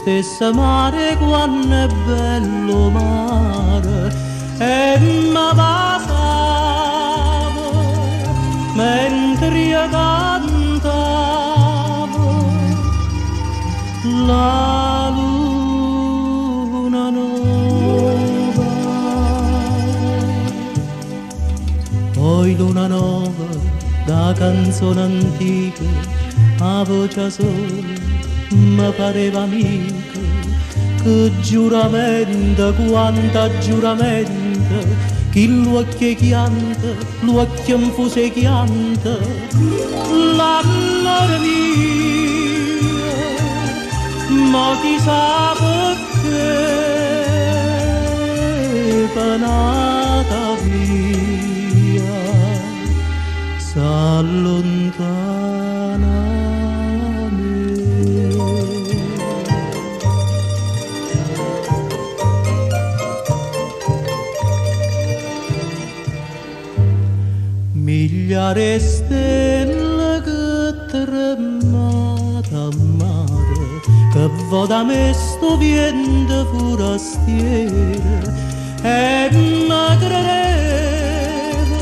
stesso mare quando è bello mare e mi vasava mentre io cantavo la luna nuova. Poi luna nuova da canzone antica a voce sola mi pareva amica, che giuramento, quanta giuramento, chi l'occhio chianta, l'occhio infuse chianta, l'amore mio, ma chissà perché penata via, s'allontana. Migliare stelle che tremata a mare, che voda me sto vento forastiere, e mi credevo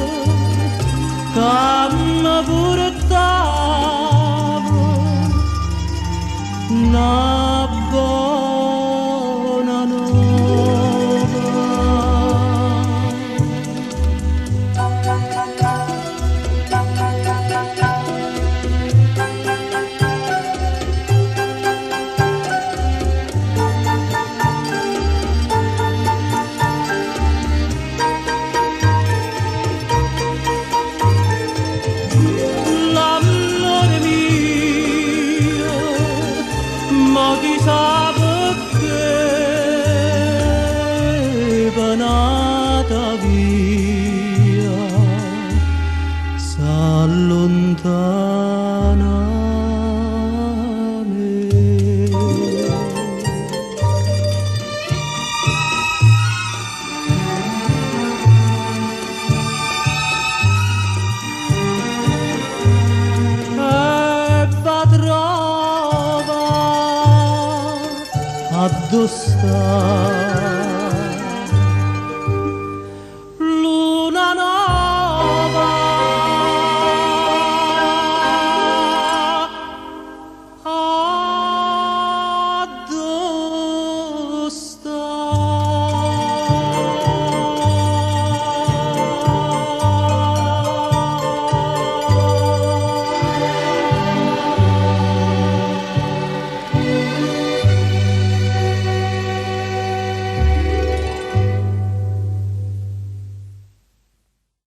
che mi portavo una buona nuova. L'amore mio, ma chissà perché penata via, s'allontana me. E va trova addo sta.